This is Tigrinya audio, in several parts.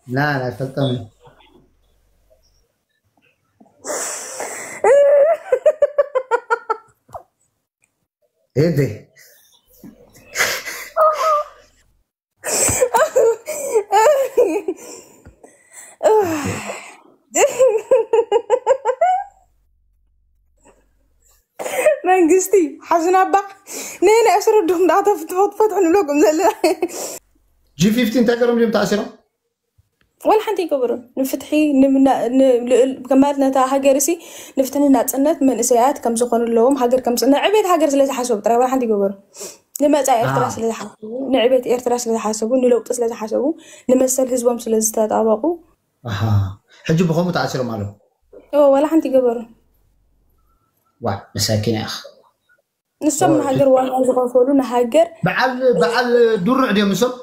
لا لا ፈልጠም። እንዴ መንግስቲ ሓዙና ባ ነይ ናይ ኣስረዱኹም ዳዕታ ፍትፈትፈት ንብለኩም ዘለና። ጂ ፊፍቲ እንታይ ገሮም እዮም ተኣሲሮም? ወላ ሓንቲ ይገበሩ ንፍትሒ ማለት ነታ ሃገር ሲ ንፍትሒ ናፅነት መንእሰያት ከም ዝኾኑ ኣለዎም። ሃገር ከም ንዕቤት ሃገር ስለ ዝሓሰቡ ጥራይ ወላ ሓንቲ ይገበሩ። ንመፃኢ ኤርትራ ስለ ዝሓሰቡ፣ ንዕቤት ኤርትራ ስለ ዝሓሰቡ፣ ንለውጢ ስለ ዝሓሰቡ፣ ንመሰል ህዝቦም ስለ ዝተጣበቁ። ሕጂ ብኸምኡ ተኣሲሮም ኣለዉ። ወላ ሓንቲ ይገበሩ። ዋ መሳኪን ያኽ ንሶም ንሃገር ዋጋ ዝኸፈሉ ንሃገር በዓል በዓል ድሩዕ ድዮም ንሶም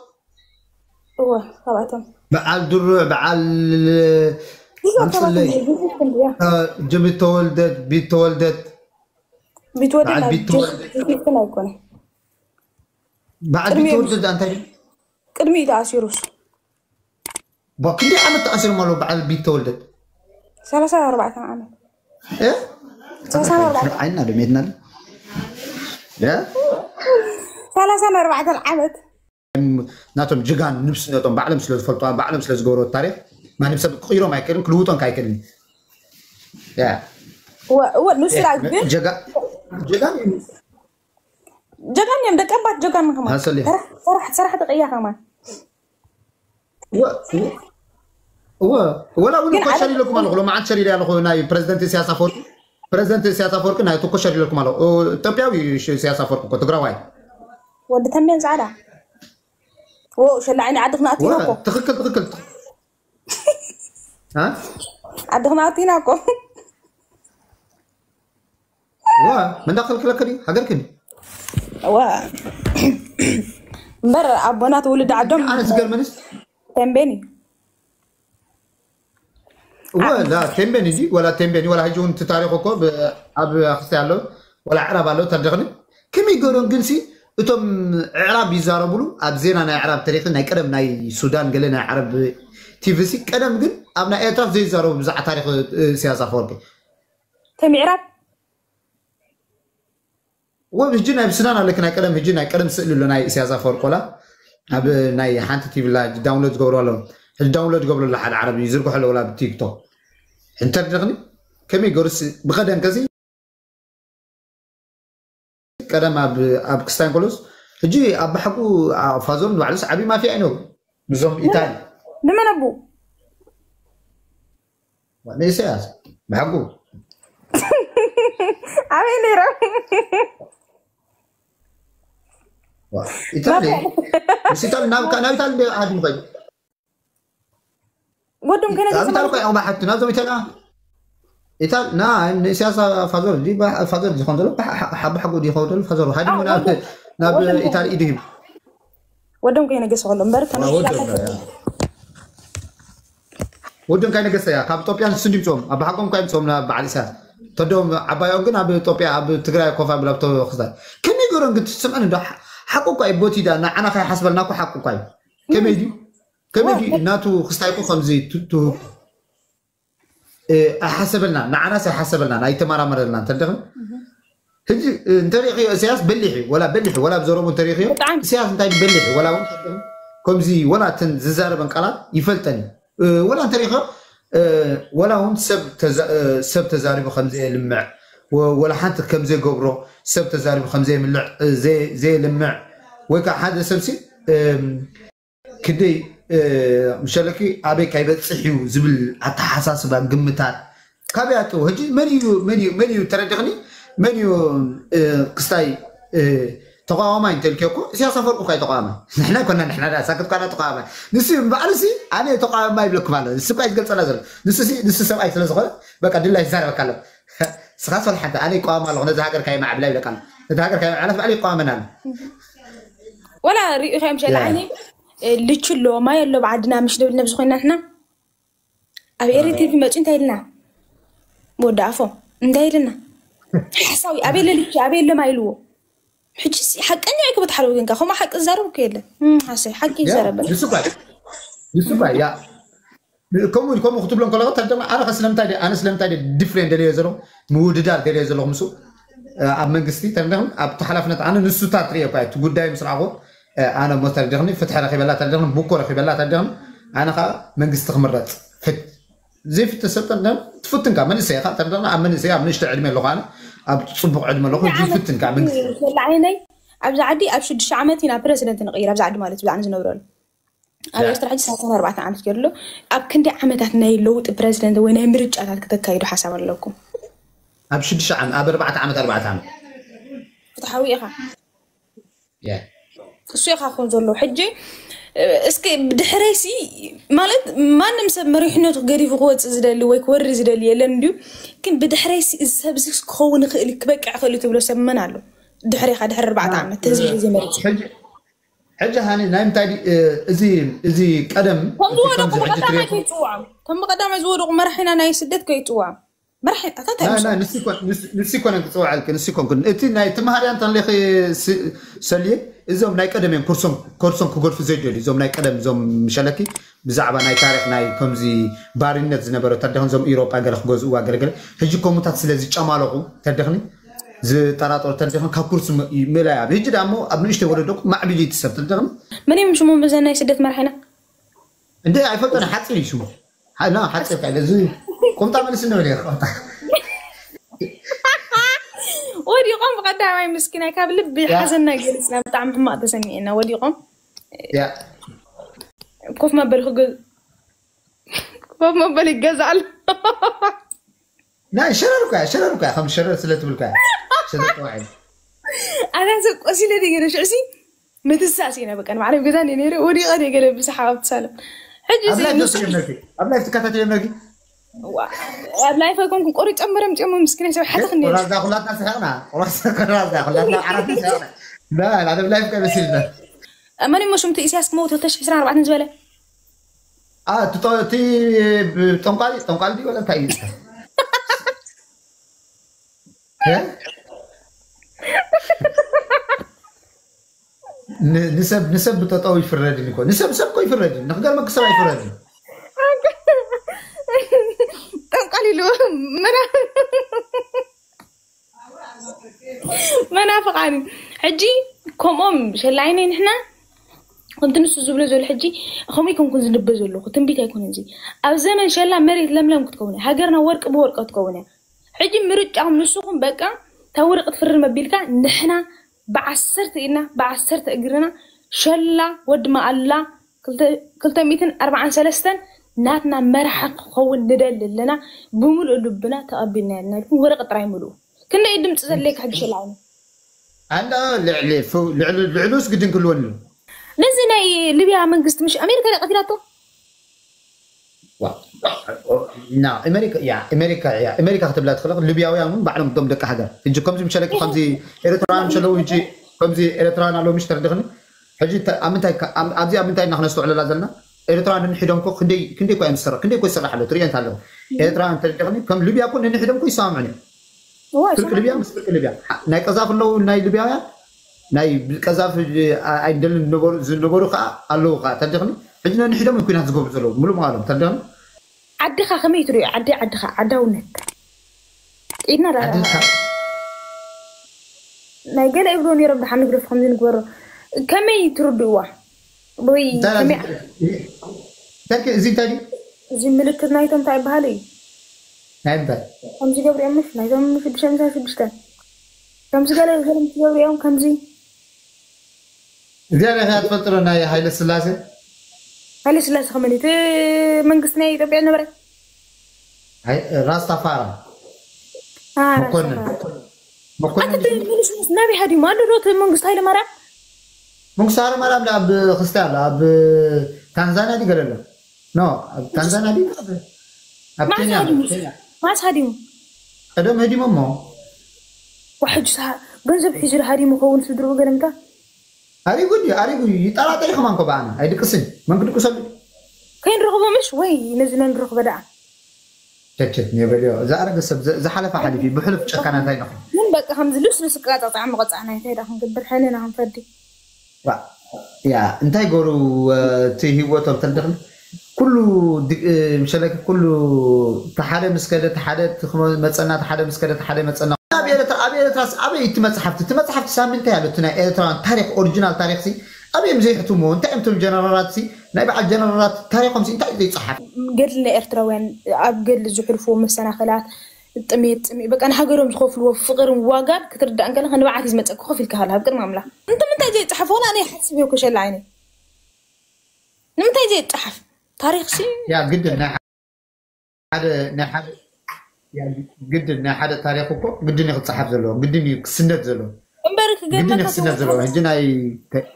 እወ ካብኣቶም በዓል ድሩዕ በዓል ኣምፅለይ ጅብ ተወልደት ቢት ተወልደት ቢትወደድ በዓል ቢት ተወልደት ጅፍን ኣይኮነ በዓል ቢት ተወልደት እንታይ ቅድሚ እዩ ተኣሲሩስ ክንደይ ዓመት ተኣሲሮም ኣለዉ በዓል ቢት ተወልደት ሰላሳ ኣርባዕተ ዓመት ዓይና ደሜድናል ሰላሳ ኣርባዕተ ዓመት ናቶም ጅጋን ንብስነቶም ባዕሎም ስለ ዝፈልጥዋ ባዕሎም ስለ ዝገብሮ ታሪክ ማንም ሰብ ክቅይሮም ኣይክእልን ክልውጦም ኣይክእልን ንሱ ግን ጀጋን ጀጋን እዮም ደቀባት ጀጋን ከማ ሰራሕ ተቀያ ከማ ወላ እውን እኮ ሸር ኢለኩም ኣለኹ ሎማዓት ሸር ኢለ ኣለኹ ናይ ፕረዚደንት ኢሳያስ ኣፈወርቂ ፕረዚደንት ኢሳያስ ኣፈወርቂ ናይ እኮ ሸር ኢለኩም ኣለኹ ኢትዮጵያዊ ኢሳያስ ኣፈወርቂ እኮ ትግራዋይ ወዲ ተሜን ፃዕዳ ሸላዓይኒ ዓዲ ክነኣቱ ኢና እኮ ትክክል ትክክል ዓዲ ክነኣቱ ኢና እኮ ዋ መንዳ ከልክለከ ድዩ ሃገርክን ዋ እምበር ኣቦና ትውልድ ዓዶም ኣነ ዝገርመንስ ተንቤን እዩ ወላ ቴምቤን እዚ ወላ ቴምቤን ወላ ሕጂ እውን ታሪክ እኮ ኣብ ኣክስታይ ኣሎ ወላ ዕራብ ኣሎ ተደኽኒ ከመይ ገሮም ግን ሲ እቶም ዕራብ ይዛረቡሉ ኣብ ዜና ናይ ዕራብ ተሪክ ናይ ቀደም ናይ ሱዳን ገለ ናይ ዓረብ ቲቪ ሲ ቀደም ግን ኣብ ናይ ኤርትራ ዘይዛረቡ ብዛዕ ታሪክ ሲያሳ ፈወርቂ ተሚዕራብ ወብ ህጂ ናይ ብስናን ኣለክ ናይ ቀደም ህጂ ናይ ቀደም ስእሊ ኣሎ ናይ ኢሳያስ ኣፈወርቂ ወላ ኣብ ናይ ሓንቲ ቲቪ ላ ዳውንሎድ ዝገብሩ ኣለዉ ሕጂ ዳውንሎድ ገብሩ ኣሎ ሓደ ዓረብ ይዝርግሑ ኣለዉ ላ ብቲክቶክ እንተርድኽኒ ከመይ ገሩስ ብቀደም ከዚ ቀደም ኣብ ኣብ ክስታይ እንከሎስ ሕጂ ኣብ ብሓቁ ፋዞር ንባዕሉስ ዓብዪ ማፍያ እዩ ነሩ ምስዞም ኢታሊ ንመን ኣቡ ንኢሳያስ ብሓቁ ኣበይ ነይሮም ኢታሊ ምስ ኢታሊ ናብ ናብ ኢታሊ ዓዲ ምኸድ ወዶም ከነ ኣብ ኢታሊ እኮ እዮም ሓቱ ናብዞም ኢታሊ ኢታሊ ና ንኢሳያስ ፋዞር ዲ ፋዞር ዝኾን ዘሎ ሓቢ ሓቁ ዲ ኸውን ዘሎ ፋዞር ሓደ ናብ ናብ ኢታሊ ኢዱ ሂቡ ወዶም ከይነገሰ ከሎ እምበር ወዶም ካይ ነገሰ እያ ካብ ኢትዮጵያ ንሱ ድምፅኦም ኣብ ሓቆም ካይ ምፅኦም ናብ በዓል ኢሳያስ ተዶም ዓባዮም ግን ኣብ ኢትዮጵያ ኣብ ትግራይ ኮፍ ኣቢሎም ተክስታ ከመይ ገሮም ግን ትስምዐን እንዶ ሓቁ እኳ እዩ ቦቲ ዳ ንዓና ካይ ሓስበልና እኮ ሓቁ እኳ እዩ ከመይ ድዩ ከመይ ድዩ እናቱ ክስታይ እኮ ከምዚ ኣይሓሰበልና ንዓናስ ኣይሓሰበልና ኣይተመራመረልና እንተደኽም ሕጂ እንተሪእኽዮ እስያስ በሊሕ እዩ ወላ በሊሕ ወላ ብዘረቡ እንተሪእኽዮ እስያስ እንታይ በሊሕ ወላ እውን ከምዚ ወላ እተን ዝዛረበን ቃላት ይፈልጠን እዩ ወላ እንተሪእኽዮ ወላ እውን ሰብ ተዛሪቡ ከምዘየልምዕ ወላ ሓንቲ ከምዘይገብሮ ሰብ ተዛሪቡ ከምዘየምልዕ ዘየልምዕ ወይ ከዓ ሓደ ሰብሲ ክደይ ምሸለኪ ኣበይ ካይበፅሕ እዩ ዝብል ኣተሓሳስባ ግምታት ካበይ ኣጥዎ ሕጂ መን እዩ መን እዩ መን እዩ ተረድኽኒ መን እዩ ክስታይ ተቃዋማይ እንተልኪ እኮ እስያስ ኣፈወርቂ እኳ ተቃዋማይ ንሕና ኮና ንሕና ዳ ሳክት ኳና ተቃዋማይ ንሱ እዩ ባዕሉ ሲ ኣነ ተቃዋማይ ይብለኩም ኣሎ ንሱ እኳ ዝገልፀና ዘሎ ንሱ ንሱ ሰብኣይ ስለ ዝኾነ በቃ ድላይ ይዛረበካ ኣሎ ስኻስ ወላ ሓንቲ ኣነ ይቃወም ኣለኹ ነዚ ሃገር ካይ ማዕብላ ይብለካ ኣሎ ነዚ ሃገር ካይ ማዕብላ ባዕሉ ይቃወመና ኣሎ ወላ ሪኢኻዮም ሸላ ዓይኒ ልቹ ኣሎ ማይ ኣሎ ብዓድና ምሽ ደብል ነብዚ ኮይና ንሕና ኣብ ኤሪ ቲቪ መፁ እንታይ ኢልና ወዲ ኣፎም እንታይ ኢልና ሓሳዊ ኣበይ ለልቹ ኣበይ ለማ ኢልዎ ሕጂ ሓቀኛ እዩ ክብትሓለው ግን ከምኡ ሓቂ ዝዛረብ እኮ የለን ሓሰይ ሓቂ ይዛረበል ንሱ ያ ከምኡ ከምኡ ክትብሎም ከለኹ ተደም ኣነ ከ ስለምንታይ ደ- ኣነ ስለምንታይ ደ ዲፍሬንት ደልዮ ዘለኹ ምውድዳር ደልዮ ዘለኹ ምስ ኣብ መንግስቲ ተደም ኣብቲ ሓላፍነት ኣነ ንሱታት ርእዮ እኳ እቲ ጉዳይ ምስ ረኣኹ ኣነ ሞ ተደኽኒ ፍትሒ ረኺበላ ተደኽኒ ቡኮ ረኺበላ ተደኽኒ ኣነ ከዓ መንግስቲ ክምረፅ ፍት ዘይፍት ሰብ ተደም ትፍትንካ መንእሰይ ኢኻ ተደኽኒ ኣብ መንእሰይ ኣብ ንእሽቶ ዕድሜ ኣለኹ ኣነ ኣብ ፅቡቅ ዕድመ ኣለኹ ዝፍትንካ መንግስቲ ዓይነይ ኣብዚ ዓዲ ኣብ ሽዱሽተ ዓመት ኢና ፕረዚደንት ንቕይር ኣብዚ ዓዲ ማለት ብዛዕባ ዝነብረሉ ኣብ ኤርትራ ሕጂ ሰላሳን ኣርባዕተን ዓመት ገይሩ ኣሎ። ኣብ ክንደይ ዓመታት ናይ ለውጢ ፕረዚደንት ወይ ናይ ምርጫታት ከተካይዱ ሓሳብ ኣለኩም? ኣብ ሽዱሽተ ዓመት ኣብ ኣርባዕተ ዓመት ኣርባዕተ ዓመት ፍትሓዊ ኢኻ። ያ እሱ ኢኻ ክኾን ዘለዎ ሕጂ እ፣ እስኪ ብድሕረይሲ ማለት ማንም ሰብ መሪሕነቱ ገዲፉ ክወፅእ ዝደሊ ወይ ክወሪ ዝደሊ የለን ድዩ? ግን ብድሕረይሲ እዚ ሰብ እዚ ክኸውን ይኽእል እዩ፣ ክበቅዕ ይኽእል እዩ ትብሎ ሰብ መን ኣሎ? ድሕሬኻ ድሕሪ ኣርባዕተ ዓመት ህዝቢ እዩ ዝመርፅ። ሕጂ ሕጂ ሃኒ ናይ ምንታይ ድዩ፣ እ፣ እዚ እዚ ቀደም ከም እቲ ዝወደቁ ከምዚ ሕጂ ብቀዳማይ ትሪኦ ከይፅዋም ከም ብቀዳማይ ዝወደቁ መራሒና ናይ ስደት ከይፅዋም መራሒ ኣታ እንታይ ናይ- ምስሉ ናይ- ንሱ ይኮን- ንሱ- ንሱ ይኮነን ክፅውዓልክን ንሱ ይኮንክን እቲ ናይ ትምሃርያ እንተን ሌኺ ስ- ሰልየ እዞም ናይ ቀደም እዮም ኮርሶም ኮርሶም ክገድፉ ዘይደልዩ እዞም ናይ ቀደም እዞም ምሸለኪ ብዛዕባ ናይ ታሪክ ናይ ከምዚ ባርነት ዝነበረ ተደኸን እዞም ኢሮጳ ገለ ክገዝእዋ ገለገለ ሕጂ ከምኡታት ስለ ዝጨማለቑ ተደኽኒ ዝጠራጠሩ ተደኽኒ ካብ ኩርሲ ም- ምእላይ ኣብ ሕጂ ዳሞ ኣብ ንእሽተይ ወለዶኩ ማዕቢሊ ትሰብ ተደኽኒ መን እዮም ሽሞም በዘን ናይ ስደት መራሒና እንደ ኣይፈልጠን ሓፂር እዩ ሽሙ ሓ- ና ሓፂር ካለ እዚ ቁምጣ መልስ እንብል እዩ ቁምጣ ወዲቆም ብቀዳማይ ምስኪናይ ካብ ልቢ ሓዘና ገሊፅና ብጣዕሚ ሕማቅ ተሰሚዕና ወዲቆም ያ ኮፍ መበሊ ክገ ኮፍ መበሊ ይገዛል ናይ ሸረር እኮ እያ ሸረር እኮ እያ ከም ሸረር ስለ ትብል እኮ እያ ሸረር ተባሂሉ ኣታ ሰብ ቆሲለ ድየ ገለ ሽዕሲ ምትሳስ ኢና በቃ ንባዕለይ ገዛ እንደ ነይረ ወዲቐ ድየ ገለ ብሰሓቕ ኣብቲ ሳሎን ሕጂ ኣብ እዚ ላይፍ ንሱ ዶ ትጀምረኪ ኣብ ላይፍ ትከታተል ጀምረኪ ዋ፣ ኣብ ላይፍ ኣይኮንኩ ቆሪጾም በረም ጭሞ ምስኪናይ ሰብ ሓተኽ እንደ ቆራዛ ኩላትና ስሕቕና ቆራዛ ቆራዛ ኩላትና ዓራት ስሕቕና ላ ላ ኣብ ላይፍ ከመሲልና መን እሞ ሽምቲ ኢሳያስ ክመውት ክልተ ሽሕ ዕስራን ኣርባዕተን ዝበለ አ እቲ ጠ- እቲ ብ- ጠንቋሊ ጠንቋሊ ድዩ ወላ እንታይ እዩ እ? ን- ንሰብ ንሰብ ብጠጠው ይፍረድን እኮ ንሰብ ሰብ እኮ ይፍረድን ንክገርመክ ሰብ ኣይፍረድን ጠንቋል ኢሉ መና- መናፍቃን እዩ። ሕጂ ከምኦም ሸላይነይ ንሕና ከምቲ ንሱ ዝብሎ ዘሎ ሕጂ ከምኡ ይኮንኩን ዝንበ ዘለኹ ትንቢት ኣይኮነን እዚ ኣብ ዘመን ሸላ መሬት ለምለም ክትከውን እያ ሃገርና ወርቂ ብወርቂ ክትከውን እያ ሕጂ ምርጫኹም ንስኹም በቃ እታ ወረቀት ፍርም ኣቢልካ ንሕና ብዓሰርተ ኢድና ብዓሰርተ እግርና ሸላ ወዲ መኣላ ክልተ ሚእትን ኣርባዓን ሰለስተን ናትና መራሒ ክኸውን ንደሊ ኣለና ብምሉእ ልብና ተቐቢልና ኣለና ኢልኩም ወረቀት ጥራይ ምልኡ ክንደይ ድምፂ ዘድለየካ ሕጂ ሸላ ዓይኒ ኣላ ልዕሊ ፍው- ልዕሊ- ልዕሉስ ግድን ክልወን እዩ ነዚ ናይ ሊብያ መንግስቲ ምሽ ኣሜሪካ ዳ ቀቲላቶ ዋ- ና ኣሜሪካ ያ ኣሜሪካ ያ ኣሜሪካ ክትብላ ትኽእል ሊብያውያን እውን ባዕሎም እቶም ደቂ ሃገር ሕጂ ከምዚ ምሸለኪ ከምዚ ኤርትራውያን ሸለው ሕጂ ከምዚ ኤርትራውያን ኣለዉ ምሽ ተረድኽኒ ሕጂ ተ- ኣብ ምንታይ ከ- ኣብ- ኣብዚ ኣብ ምንታይ ኢና ክነስተውዕለላ ዘለና ኤርትራውያን ንሒዶም ኮ ክንደይ ክንደይ ኮ እዮም ዝሰራ ክንደይ ኮ ይሰራሕ ኣሎ ትርእዮ እንታ ኣለዉ ኤርትራውያን ተረድኽኒ ከም ሊብያ ኮ ንንሒዶም ኮ ይሰማምዑን እዮም እዋ ፍርቂ ሊብያ ምስ ፍርቂ ሊብያ ሓ- ናይ ቀዛፍ ኣለዉ ናይ ሊብያውያን ናይ ቀዛፍ ኣይደልን ዝነበሩ ዝነበሩ ከዓ ኣለዉ ከዓ ተደኽኒ ሕጂ ነንሒዶም ኩናት ዝገብሩ ዘለዉ ሙሉእ መቃሎም ተደኽኒ ዓድኻ ከመይ ትሪኦ ዓዲ ዓድኻ ዓዳውነት ኢድና ዳ- ዓድኻ ናይ ገለ ይብሎ ነይሮም ድሓን ንግደፍ ከምዚ ንግበሮ ከመይ ትርድእዋ ወይ ከመይ እንታይ እዚ እንታይ ድዩ እዚ ምልክት ናይቶም እንታይ ይበሃል እዩ ናይ እንታይ ከምዚ ገብሪኦም ምሽ ናይቶም ሽዱሽተ ምሳ ሽዱሽተ ከምዚ ገለ ገለ ምስ ገብሪኦም ከምዚ እግዚኣብሔር ከ ትፈልጥሮ ናይ ሃይለ ስላሴ ሃይለ ስላሴ ከመን እቲ መንግስቲ ናይ ኢትዮጵያ ነበረ ሃይ- ራስታፋራ አ፣ መኮንን ራስታፋራ። መኮንን ኣቲ እቲ ንጉስ ናበይ ሃዲሙ ኣሎ ዶ እቲ መንግስቲ ሃይለ ማርያም መንግስቲ ሃይለ ማርያም ኣብ ክስታይ ኣሎ ኣብ ታንዛንያ ድዩ ገለ ኣሎ ኖ ኣብ ታንዛንያ ድዩ ኣብ- ኣብ ማዕስ ኬንያ ኣሎ ሃዲሙ ኬንያ ማዕስ ሃዲሙ ቀደም ህዲሞሞ ዋሕጅ ገንዘብ ሒዙ ሃዲሙ ከውን ስድርኡ ገለምታ ኣሪጉ ድዩ ኣሪጉ እዩ ይጠራጠር ከማን ኮ ብኣና ኣይድቅስን መን ክድቅሰሉ ከይንረኽቦ ምሽ ወይ ነዚ ነንረኽቦ ደኣ ቸቸት ነበልዮ ዝኣረገ ሰብ ዝ- ዝሓለፈ ሓሊፊ ብሕሉፍ ጨካናት ኣይነኹን ግን በቃ ከምዚ ልስሉስ ቅጣጣ ጣዕሚ ቅፃዕና እንታይ ዳ ክንገብር ሕንና ክንፈዲ ዋ፣ ያ እንታይ ገሩ እቲ ህይወቶም ተደኽኒ ኩሉ ድ- እ፣ ምሸለኪ ኩሉ ተሓደ ምስ ከደ ተሓደ ትኽመ- መጸና፣ ተሓደ ምስ ከደ ተሓደ መጸና። ኣብ ኤርትራ ኣብ ኤርትራ ኣበይ እቲ መጽሓፍቲ? እቲ መጽሓፍቲ ሳምንት ኣሎ። እቲ ናይ ኤርትራውያን ታሪኽ፣ ኦሪጂናል ታሪኽሲ ኣበይ እዮም ዘይሕትምዎ? እንታይ እዮም እቶም ጀነራላት ሲ ናይ በዓል ጀነራላት ታሪኾም ሲ እንታይ እዩ ዘይጸሓፍ? ገድሊ ናይ ኤርትራውያን ኣብ ገድሊ ዝሕልፍዎ መሰናኸላት፣ ጥሜት ጥሜት በቃ ንሃገሮም ዝኸፍልዎ ፍቕርን ዋጋን ክትርዳእ እንከለካ ንብዓት እዩ ዝመፀ ክኸፍ ኢልካ ሃላ ኣብ ቅድሚ ኣምላኽ። እንተ ምንታይ ዘይፀሓፍ ወላ ኣነ ይሓስብ እየ ኮሸላ ዓይነ ንምንታይ ዘይፀሓፍ ታሪኽ ሲ ያ ግድን ናይ ሓደ ናይ ሓደ ያ ግድን ናይ ሓደ ታሪኽ እኮ ግድን እዩ ክፀሓፍ ዘለዎ፣ ግድን እዩ ክስነድ ዘለዎ፣ እምበር ግድን እዩ ክገርመካ ክስነድ ዘለዎ። ሕጂ ናይ ተ-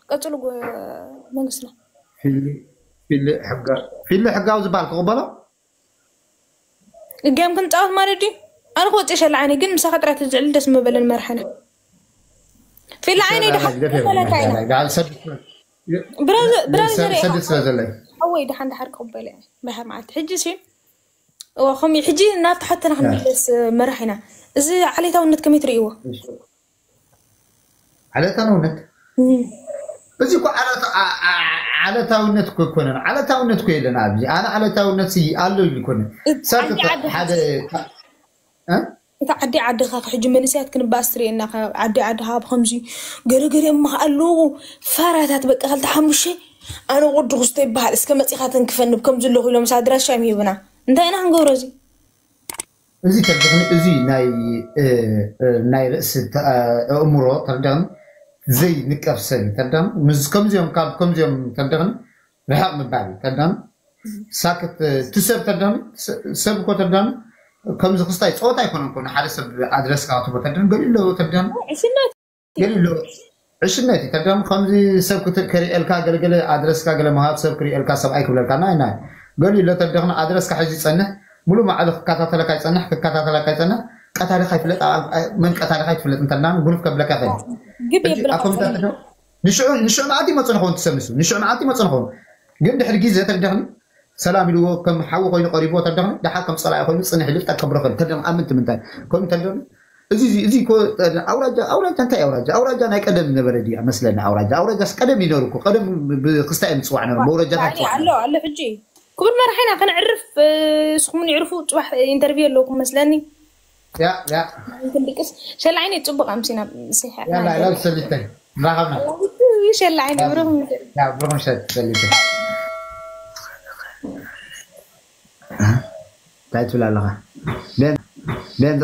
ቀፅሉ ጎ- መንግስትና ፊሊ ፊሊ ሕጋ- ፊሊ ሕጋዊ ዝበሃል ክቕበሎ እጊያም ክንፃወት ማለት ድዩ? ኣነ ክወፅእ ሸላ ዓይነ ግን ምሳኻ ጥራይ ተዝዕል ደስ ምበለን መርሓና ፊላ ዓይነ ደፊ- ድሓለካ ኢና ደፊ- ሰድ- ብራዘር ብራዘር ሰድት ስለ ዘለይ ሓወይ ድሓን ድሓር ክቕበል እየ ብሓር መዓልቲ ሕጂ ሲ እዋ ከም ሕጂ ናብቲ ሓተና ክንምለስ መራሕ ኢና። እዚ ዓሌታውነት ከመይ ትርእይዎ? ዓለታውነት እም። እዚ እኮ ዓለታ- ዓ- ዓ- ዓለታውነት እኮ ኣይኮነን። ዓለታውነት እኮ የለን ኣብዚ። ኣነ ዓለታውነት ሲ ኣሎ ኢሉ ይኮነ ሰብ ዓዲ ዓዲ ሓደ እ? እታ ዓዲ ዓድኻ ሕጂ መንእሰያት ክንባስ ትርእየና ካብ ዓዲ ዓድኻ ብከምዚ ገለገለ እማ ኣለዉ ፋራታት በቃ ካልተ ሓሙሽተ ኣነ ቅዱስ ይበሃል እስከ መፂኻ ተንክፈኒ ብከምዚ ኣለኹ ኢሎም ኣድራሻ እዮም ሂብና እንታይ ኢና ክንገብሮ እዚ እዚ ተርድኽኒ እዚ ናይ እ፣ እ፣ ናይ ርእሲ ተ- እ፣ ኣእምሮ ተርድኽኒ ዘይንቀፍ ሰብ እዩ ተርድኽኒ ምስ ከምዚኦም ካብ ከምዚኦም ተርድኽኒ ርሕቕ ምባል እዩ ተርድኽኒ ሳክት እ፣ እቲ ሰብ ተርድኽኒ ስ- ሰብ እኮ ተርድኽኒ ከምዚ ክስታይ ፀወታ ኣይኮነን ኮነ ሓደ ሰብ ኣድረስካ ክትቦ ተርድኽኒ ገሊኡ ኣለዎ ተርድኽኒ ዕሽነት ገሊኡ ኣለዎ ዕሽነት እዩ ተርድኽኒ ከምዚ ሰብ ክት- ከሪኤልካ ገለገለ ኣድረስካ ገለ መሃብ ሰብ ክሪኤልካ ሰብኣይ ክብለልካ ናይ ናይ ገሊኡ ኣሎ ተርድኽኒ ኣድረስካ ሕዚ ይፀንሕ ሙሉ ማዕለ ክከታተለካ ይፀንሕ ክከታተለካ ይፀንሕ ቀታሊካ ይፍለጥ ኣብ- ኣብ- መን ቀታሊካ ይትፍለጥ እንተና ጉኑፍ ከብለካ ይኽእል ግብ ሕጂ የብለካ ኣቶም ተርድኽኒ ንሽዑ ንሽዑ መዓልቲ ይመፁ ንኸውን ትሰምሱ ንሽዑ መዓልቲ ይመፁ ንኸውን ግን ድሕሪ ግዜ ተርድኽኒ ሰላም ኢልዎ ከም ሓዊ ኮይኑ ቀሪብዎ ተርድኽኒ ደሓር ከም ፀላኢ ኮይኑ ፅንሕ ኢሉ ጠቀብረኸል ተርድኽኒ ኣብ ምንቲ ምንታይ ከምኡ ተርድኽኒ እዚ እዚ እዚ እኮ ኣውራጃ ኣውራጃ እንታይ ኣውራጃ ኣውራጃ ናይ ቀደም ነበረ ድያ መስለኒ ኣውራጃ ኣውራጃስ ቀደም ይነሩ እኮ ቀደም ብክስታይ እዮም ዝፅዋዕ ነሩ መውረጃታት ያኒ ኣሎ ኣሎ ሕጂ ክቡር መርሓይና ከነዕርፍ እ፣ ንስኹም ይዕርፉ ፅባሕ ኢንተርቪው ኣለኩም መስለኒ ያ ያ ክንድቅስ ሸላዓይነ ፅቡቅ ኣምሲና ያላ ላብ ሰሊተ ራኸብና ሸላዓይነ ብሩክ ያ ብሩክ ምሸት ሰሊተ እንታይ ትብል ኣለኻ ቤን ቤን